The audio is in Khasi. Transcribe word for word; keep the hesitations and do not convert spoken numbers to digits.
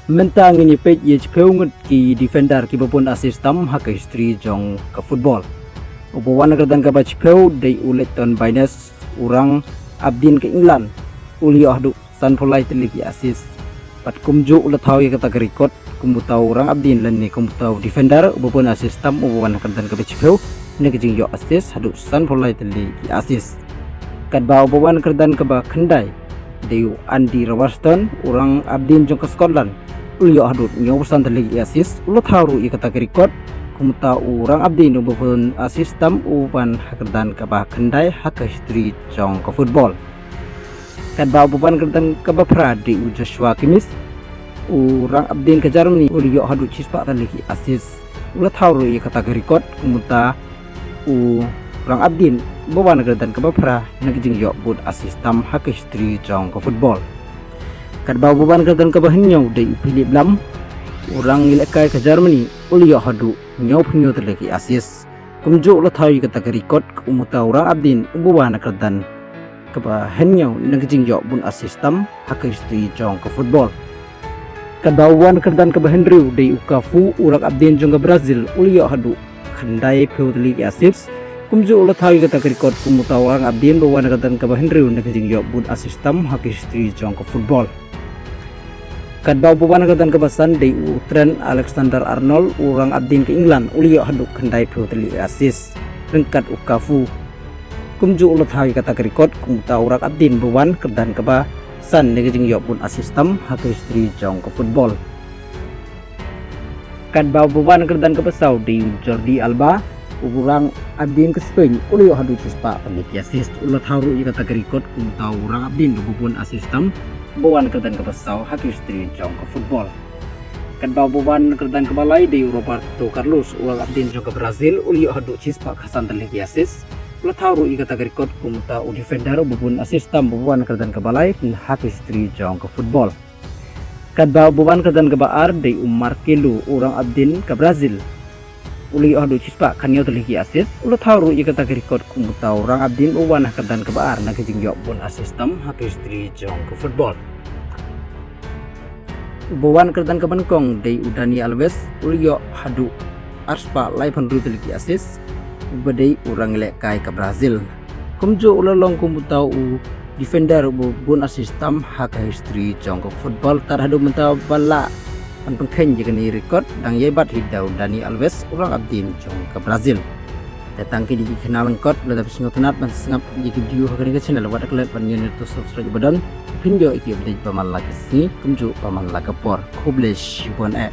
Mynta ngin ïa peit ïa shiphew ngut ki defender kiba bun assist tam ha ka history jong ka football. Uba wan na ka kyrdan kaba shiphew dei u Leighton Baines, u Rang Abdin ka England, u la ïoh haduh sanphew lai tylli ki assist. Bad kumjuh u la thaw ïa kata ka record kum uta u Rang Abdin lane kum uta u defender uba bun assist tam uba wan na ka kyrdan kaba shiphew na ka jingïoh assist haduh sanphew lai tylli ki assist. Katba uba wan na ka kyrdan kaba khyndai dei u Andy Robertson, u Rang Abdin jong ka Scotland, u la ïoh haduh hynñiewphew san tylli ki assist. U la thaw ruh ïa kata ka record kum uta u Rang Abdin uba bun assist tam uba wan ha ka kyrdan kaba khyndai ha ka history jong ka football. Katba uba wan na ka kyrdan kaba phra dei u Joshua Kimmich, u Rang Abdin ka Germany, u la ïoh haduh shispah tylli ki assist. U la thaw ruh ïa kata ka record kum uta u Rang Abdin uba wan na ka kyrdan kaba phra na ka jingïoh bun assist tam ha ka history jong ka football. Katba uba wan na ka kyrdan kaba hynñiew dei u Philipp Lahm, u Rang ïalehkai ka Germany, u la ïoh haduh hynñiewphew hynñiew tylli ki assist. Kumjuh u la thaw ïa kata ka record kum uta u Rang Abdin uba wan na ka kyrdan kaba hynñiew na ka jingïoh bun assist tam ha ka history jong ka football. Katba uba wan na ka kyrdan kaba hynriew dei u Cafu, u Rang Abdin jong ka Brazil, u la ïoh haduh khyndaiphew tylli ki assist. Kumjuh u la thaw ïa kata ka record kum uta u Rang Abdin uba wan na ka kyrdan kaba hynriew na ka jingïoh bun assist tam ha ka history jong ka football. Katba uba wan na ka kyrdan kaba san dei u Trent Alexander-Arnold, u Rang Abdin ka England, u la ïoh haduh khyndaiphew tylli ki assist ryngkat u Cafu. Kumjuh u la thaw ïa kata ka record kum uta u Rang Abdin uba wan na ka kyrdan kaba san na ka jingïoh bun assist tam ha ka history jong ka football. Katba uba wan na ka kyrdan kaba saw dei u Jordi Alba, u Rang Abdin ka Spain, u la ïoh haduh shispah tylli ki assist. U la thaw ruh ïa kata ka record kum uta u Rang Abdin uba bun assist tam uba wan na ka kyrdan kaba saw ha ka history jong ka football. Katba uba wan na ka kyrdan kaba lai dei u Roberto Carlos, u Rang Abdin jong ka Brazil, u la ïoh haduh shispah khatsan tylli ki assist. U la thaw ruh ïa kata ka record kum uta u defender uba bun assist tam uba wan na ka kyrdan kaba lai ha ka history jong ka football. Katba uba wan na ka kyrdan kaba ar dei u Marcelo, u Rang Abdin ka Brazil, u la ïoh haduh shispah khathynñiew tylli ki assist. U la thaw ruh ïa kata ka record kum uta u Rang Abdin uba wan ha ka kyrdan kaba ar na ka jingïoh bun assist tam ha ka history jong ka football. Uba wan na ka kyrdan kaba nyngkong dei u Dani Alves, u la ïoh haduh arspah laiphew hynriew tylli ki assist, uba dei u Rang ïalehkai ka Brazil. Kumjuh u la long kum uta u defender uba bun assist tam ha ka history jong ka football. Tad haduh mynta ban lah ban pynkheiñ ïa kane ka record dang ïai bat hi da u Dani Alves, u Rang Abdin jong ka Brazil. Te tang kine ki khyndiat lyngkot, lada phi sngewtynnat ban sngap ïa ki video ha kane ka channel, wat klet ban ñion ïa uto u subscribe button, phin ïoh ïa ki update ba man la ka sngi kumjuh ba man la ka por. Khublei shibun eh.